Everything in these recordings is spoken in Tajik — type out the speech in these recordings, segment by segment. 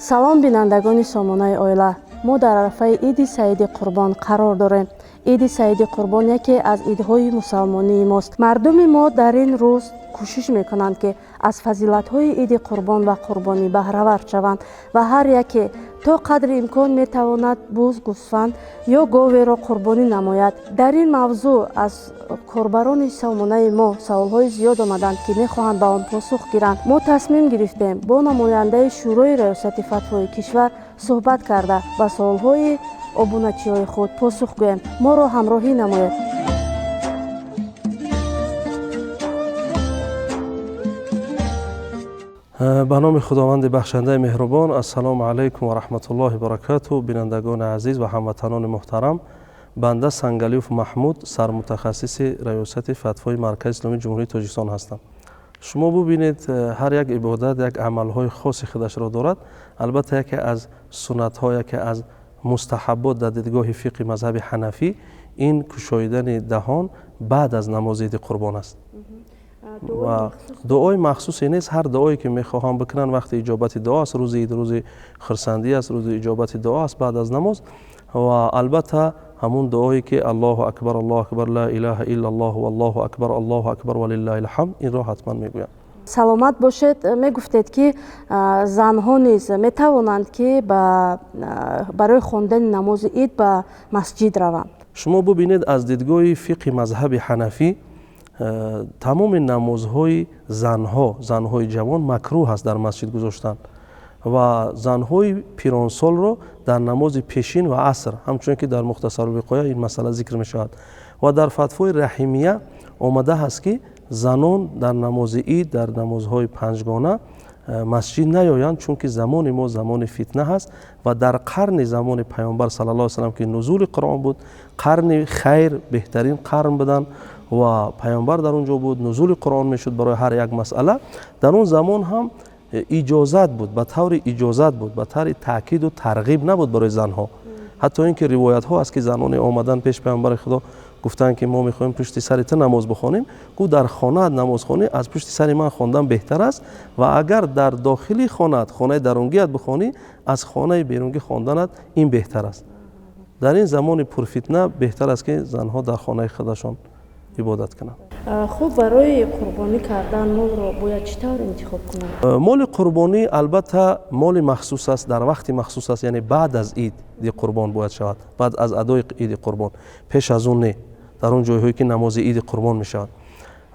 Салом, бинандагони сомонаи оила. Мо дар арафаи Иди Саиди Қурбон қарор дорем. Иди Саиди Қурбон яке аз идҳои мусалмонии мост. Мардуми мо дар ин рӯз кӯшиш мекунанд, ки аз фазилатҳои Иди Қурбон ва қурбонӣ баҳравар шаванд ва ҳар яке то қадри имкон метавонад буз, гӯсфанд ё говеро қурбонӣ намояд. Дар ин мавзӯъ аз корбарони сомонаи мо саволҳои зиёд омаданд, ки мехоҳанд ба он посух гиранд. Мо тасмим гирифтем бо намояндаи Шӯрои раёсати фатвои кишвар суҳбат карда, ба саволҳои обуначиҳои худ посух гӯем. Моро ҳамроҳӣ намоед. Ба номи Худованди бахшандаи меҳрубон. Ассалому алайкум ва раҳматуллоҳи баракату. Бинандагони азиз ва ҳамватанони муҳтарам, банда Сангалиев Маҳмуд, сармутахассиси раёсати фатвои Маркази исломии Ҷумҳурии Тоҷикистон ҳастам. Шумо бубинед, ҳар як ибодат як амалҳои хоси худашро дорад. Албатта, яке аз суннатҳо, яке аз мустаҳаббот дар дидгоҳи фиқҳи мазҳаби ҳанафӣ ин кушоидани даҳон баъд аз намози Иди Қурбон аст ва дуои махсусе нест. Ҳар дуое ки мехоҳам бикунанд, вақти иҷобати дуо аст. Рӯзи ид рӯзи хурсандӣ аст, рӯзи иҷобати дуо аст баъд аз намоз. Ва албатта, ҳамун дуое ки Аллоҳу акбар, Аллоҳу акбар, ла илаҳа иллаллоҳ, валлоҳу акбар, Аллоҳу акбар, валиллаҳил ҳамд, инро ҳатман мегӯянд. Саломат бошед. Мегуфтед, ки занҳо низ метавонанд, ки барои хондани намози ид ба масҷид раванд. Шумо бубинед, аз дидгоҳи фиқҳи мазҳаби ҳанафӣ тамоми намозҳои занҳо, занҳои ҷавон макрӯҳ аст дар масҷид гузоштан ва занҳои пиронсолро дар намози пешин ва аср, ҳамчунон ки дар Мухтасарулвиқоя ин масъала зикр мешавад ва дар фатвои Раҳимия омада ҳаст, ки занон дар намози ид, дар намозҳои панҷгона масҷид наёянд, чунки замони мо замони фитна ҳаст. Ва дар қарни замони Паёмбар саллаллоҳу алайҳи васаллам, ки нузули Қуръон буд, қарни хайр, беҳтарин қарн буданд ва Паёмбар дар он ҷо буд, нузули Қуръон мешуд барои ҳар як масъала. Дар он замон ҳам иҷозат буд, ба таври иҷозат буд, ба таври таъкиду тарғиб набуд барои занҳо. Ҳатто ин ки ривоятҳо аст, ки заноне омаданд пеш Паёмбари Худо, гуфтанд, ки мо мехоҳем пушти сари ту намоз бихонем. Гуфт: «Дар хонаат намоз хонӣ аз пушти сари ман хондан беҳтар аст ва агар дар дохили хонаат, хонаи дарунгият бихонӣ, аз хонаи берунгӣ хонданат ин беҳтар аст». Дар ин замони пурфитна беҳтар аст, ки занҳо дар хонаи худашон ибодат кунанд. Хуб, барои қурбонӣ кардан молро бояд чӣ тавр интихоб кунанд? Моли қурбонӣ албатта моли махсус аст, дар вақти махсус аст, яъне баъд аз Иди Қурбон бояд шавад, баъд аз адои Иди Қурбон, пеш аз он не, дар он ҷойҳое ки намози Иди Қурбон мешавад.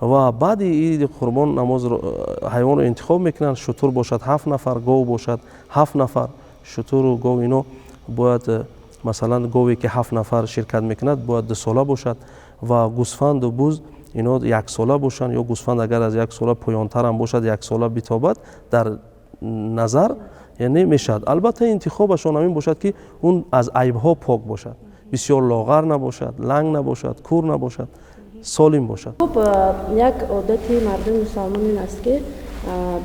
Ва баъди Иди Қурбон намозро, ҳайвонро интихоб мекунанд. Шутур бошад, ҳафт нафар, гов бошад, ҳафт нафар. Шутуру гов ино бояд, масалан, гове ки ҳафт нафар ширкат мекунад, бояд 2сола бошад ва гӯсфанду буз ино яксола бошанд ё гӯсфанд агар аз як сола поёнтарам бошад, як сола битобад дар назар, яъне мешавад. Албатта, интихобашон ҳамин бошад, ки он аз айбҳо пок бошад, бисёр лоғар набошад, ланг набошад, кур набошад, солим бошад. Хуб, як одати мардуми мусалмон ин аст, ки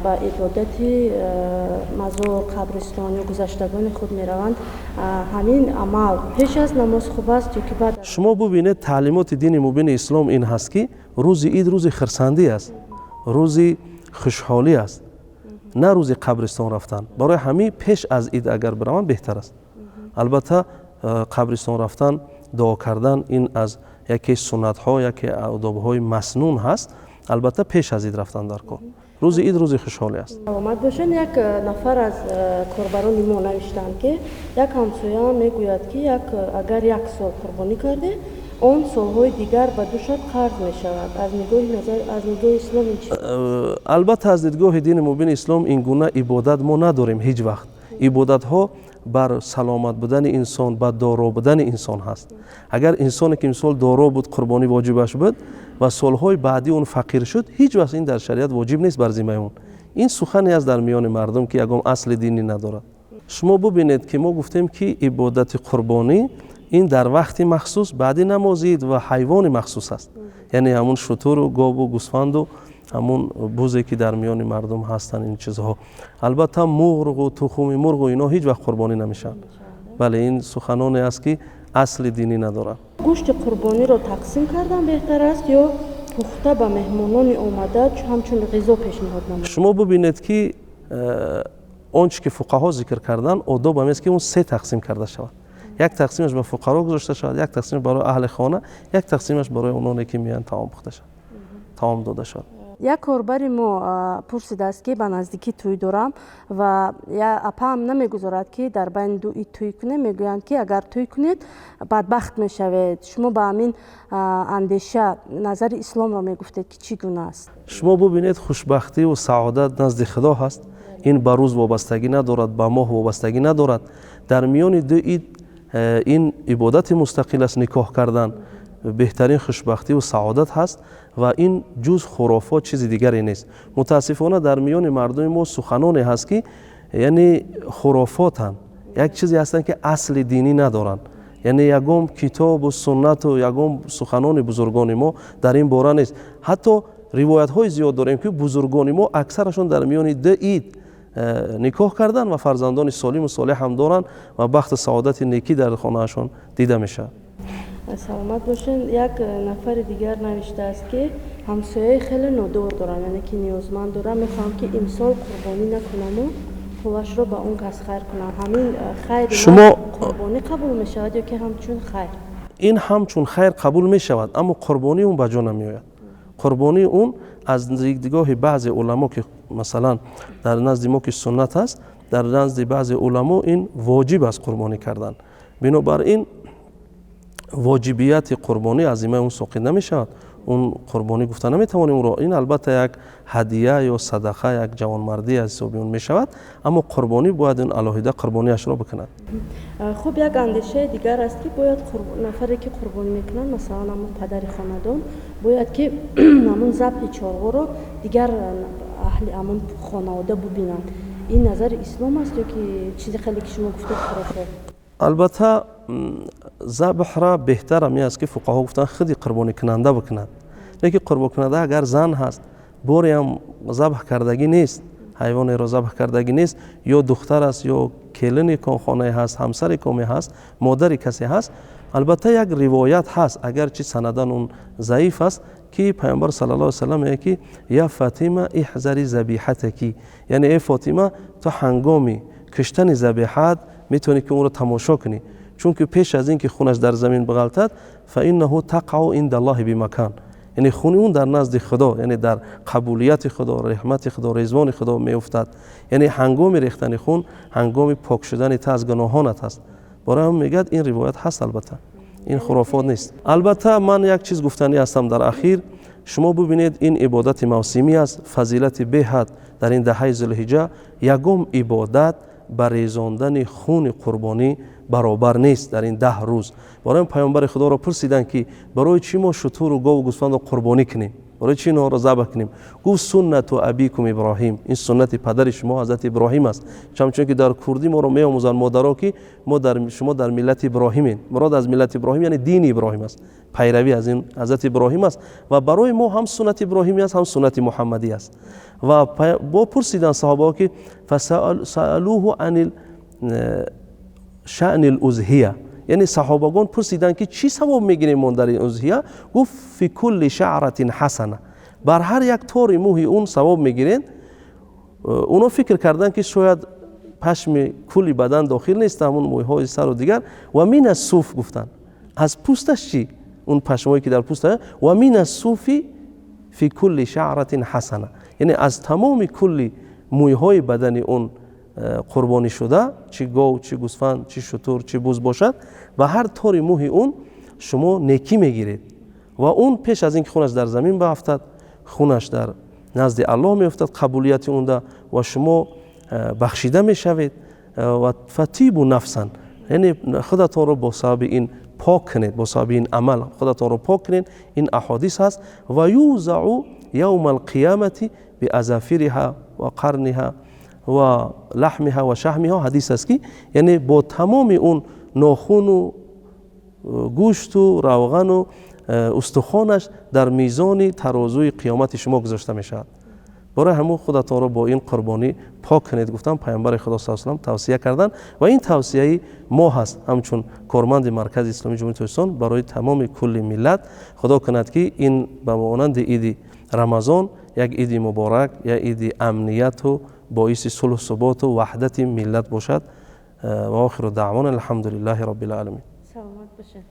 ба ибодати мазор, қабристон ё гузаштагони худ мераванд. Ҳамин амал пеш аз намоз хуб аст ё ки баъд? Шумо бубинед, таълимоти дини мубини ислом ин ҳаст, ки рӯзи ид рӯзи хирсандӣ аст, рӯзи хушҳолӣ аст, на рӯзи қабристон рафтан. Барои ҳамин пеш аз ид агар бираванд, беҳтар аст. Албатта, қабристон рафтан, дуо кардан ин аз яке суннатҳо, яке одобҳои маснун ҳаст. Албатта, пеш аз ид рафтан дар кор. Рӯзи ид рӯзи хушҳолӣ аст. Саломат бошед. Як нафар аз корбарони мо навиштанд, ки як ҳамсоя мегӯяд, ки агар як сол қурбонӣ кардӣ, он солҳои дигар ба душат қарз мешавад. Аз нигоҳи назар, аз нигоҳи ислом ин чи? Албатта, аз дидгоҳи дини мубини ислом ин гуна ибодат мо надорем ҳеҷ вақт. Ибодатҳо бар саломат будани инсон, ба доро будани инсон ҳаст. Агар инсоне ки мисол доро буд, қурбонӣ воҷибаш буд ва солҳои баъдӣ он фақир шуд, ҳеҷ вақт ин дар шариат воҷиб нест бар зиммаи он. Ин сухане аст дар миёни мардум, ки ягон асли динӣ надорад. Шумо бубинед, ки мо гуфтем, ки ибодати қурбонӣ ин дар вақти махсус, баъди намози ид ва ҳайвони махсус аст, яъне ҳамун шутуру гову гӯсфанду ҳамун бузе, ки дар миёни мардум ҳастанд ин чизҳо. Албатта, мурғу тухуми мурғу ино ҳеҷ вақт қурбонӣ намешаванд. Бале, ин суханоне аст, ки асли динӣ надорад. Гӯшти қурбониро тақсим кардан беҳтар аст ё пухта ба меҳмонони омада ҳамчун ғизо пешниҳод намояд? Шумо бубинед, ки Он чӣ ки фуқаҳо зикр карданд, одоб ҳам аст, ки он се тақсим карда шавад. Як тақсимаш ба фуқаро гузошта шавад, як тақсимаш барои аҳли хона, як тақсимаш барои ононе ки меоянд таом пухта шавад, таом дода шавад. Як корбари мо пурсидааст, ки ба наздикӣ тӯй дорам ва апаам намегузорад, ки дар байни ду ид тӯй кунем. Мегӯянд, ки агар тӯй кунед, бадбахт мешавед. Шумо ба ҳамин андеша назари исломро мегуфтед, ки чӣ гуна аст? Шумо бубинед, хушбахтиву саодат назди Худо ҳаст. Ин ба рӯз вобастагӣ надорад, ба моҳ вобастагӣ надорад. Дар миёни ду ид ин ибодати мустақил аст. Никоҳ кардан беҳтарин хушбахтиву саодат ҳаст ва ин ҷуз хурофот чизи дигаре нест. Мутаассифона, дар миёни мардуми мо суханоне ҳаст, ки яъне хурофотанд, як чизе ҳастанд, ки асли динӣ надоранд, яъне ягон китобу суннату ягон суханони бузургони мо дар ин бора нест. Ҳатто ривоятҳои зиёд дорем, ки бузургони мо аксарашон дар миёни ду ид никоҳ карданд ва фарзандони солиму солеҳ ҳам доранд ва бахту саодати некӣ дар хонаашон дида мешавад. Саломат бошед. Як нафари дигар навиштааст, ки ҳамсояи хеле нодор дорам, яъне ки ниёзманд дорам, мехоҳам, ки имсол қурбонӣ накунаму пулашро ба он кас хайр кунам. Ҳамин хайри шумо қурбонӣ қабул мешавад ё ки ҳамчун хайр? Ин ҳамчун хайр қабул мешавад, аммо қурбонии он ба ҷо намеояд. Қурбонии он аз дидгоҳи баъзе уламо, ки масалан дар назди мо ки суннат аст, дар назди баъзе уламо ин воҷиб аст қурбонӣ кардан. Бинобар ин воҷибияти қурбонӣ аз зиммаи он соқит намешавад. Он қурбонӣ гуфта наметавонем ӯро. Ин албатта як ҳадия ё садақа, як ҷавонмардӣ аз ҳисоби он мешавад, аммо қурбонӣ бояд он алоҳида қурбониашро бикунад. Хуб, як андешаи дигар аст, ки бояд нафаре ки қурбонӣ мекунад, масалан ҳамон падари хонадон, бояд ки ҳамон забҳи чорворо дигар аҳли ҳамон хонавода бубинанд. Ин назари ислом аст ё ки чизи хеле ки шумо гуфтед, хурофот? Албатта, забҳра беҳтар ҳамин аст, ки фуқаҳо гуфтанд, худи қурбоникунанда бикунад. Лекин қурбонкунанда агар зан ҳаст, бореам забҳ кардагӣ нест, ҳайвонеро забҳ кардагӣ нест, ё духтар аст, ё келини хонае ҳаст, ҳамсари коме ҳаст, модари касе ҳаст. Албатта, як ривоят ҳаст, агарчи санадан он заиф аст, ки Пайғамбар саллаллоҳу алайҳи васаллам мегӯяд, ки «Я Фатима, иҳзари забиҳатаки», яъне эй Фотима, ту ҳангоми киштани забиҳат метавонӣ, ки онро тамошо кунӣ, чунки пеш аз ин ки хунаш дар замин биғалтад, фаиннаҳу тақау индаллоҳи бимакан, яъне хуни он дар назди Худо, яъне дар қабулияти Худо, раҳмати Худо, резвони Худо меуфтад. Яъне ҳангоми рехтани хун ҳангоми пок шудани ту аз гуноҳонат аст. Барои ҳам мегӯяд, ин ривоят ҳаст, албатта ин хурофот нест. Албатта, ман як чиз гуфтанӣ ҳастам дар ахир. Шумо бубинед, ин ибодати мавсимӣ аст, фазилати беҳад дар ин даҳаи Зулҳиҷа. Ягон ибодат ба резондани хуни қурбонӣ баробар нест дар ин 10 рӯз. Барои Паёмбари Худоро пурсиданд, ки барои чӣ мо шутуру гову гӯсфандро қурбонӣ кунем, барои чӣ инҳоро забҳ кунем? Гуфт: «Суннату абикум Иброҳим», ин суннати падари шумо Ҳазрати Иброҳим аст. Чунки ки дар курдӣ моро меомӯзанд модаро, ки мо дар шумо дар миллати Иброҳимем. Мурод аз миллати Иброҳим яъне дини Иброҳим аст, пайравӣ аз ин Ҳазрати Иброҳим аст. Ва барои мо ҳам суннати иброҳимӣ аст, ҳам суннати муҳаммадӣ аст. Ва бо пурсиданд саҳобаҳо, ки фасаалуҳу ани шаъни лузҳия, яъне саҳобагон пурсиданд, ки чӣ савоб мегирем мо дар ин узҳия? Гуфт: «Фи кулли шаъратин ҳасана», бар ҳар як тори мӯҳи он савоб мегиред. Оно фикр карданд, ки шояд пашми кулли бадан дохил нест, ҳамун мӯйҳои сару дигар. Ва мина суф, гуфтанд, аз пӯсташ чӣ, он пашмҳое ки дар пӯст? Ва мина суфи фи кулли шаъратин ҳасана, яъне аз тамоми кулли мӯйҳои бадани он қурбонӣ шуда, чӣ гов, чӣ гӯсфанд, чӣ шутур, чӣ буз бошад, ва ҳар тори мӯҳи он шумо некӣ мегиред. Ва он пеш аз ин ки хунаш дар замин баафтад, хунаш дар назди Аллоҳ меафтад, қабулияти онда, ва шумо бахшида мешавед. Ва фатибу нафсан, яъне худатонро бо сабаби ин пок кунед, бо сабаби ин амал худатонро пок кунед. Ин аҳодис ҳаст. Ва юзау явма алқиямати биазафириҳа ва қарниҳа ва лаҳмиҳа ва шаҳмиҳа. Ҳадис аст, ки яъне бо тамоми он нохуну гӯшту равғану устухонаш дар мизони тарозуи қиёмати шумо гузошта мешавад. Барои ҳамун худатонро бо ин қурбонӣ пок кунед, гуфтан Пайғамбари Худо с салам тавсия карданд. Ва ин тавсияи мо ҳаст ҳамчун корманди Маркази Исломии Ҷумҳурии Тоҷикистон барои тамоми кулли миллат. Худо кунад, ки ин ба монанди иди Рамазон як иди муборак, як иди амнияту Боиси сулҳу суботу ваҳдати миллат бошад. Ва охиру даъвона алҳамдулиллаҳи роббил оламин. Саломат бошед.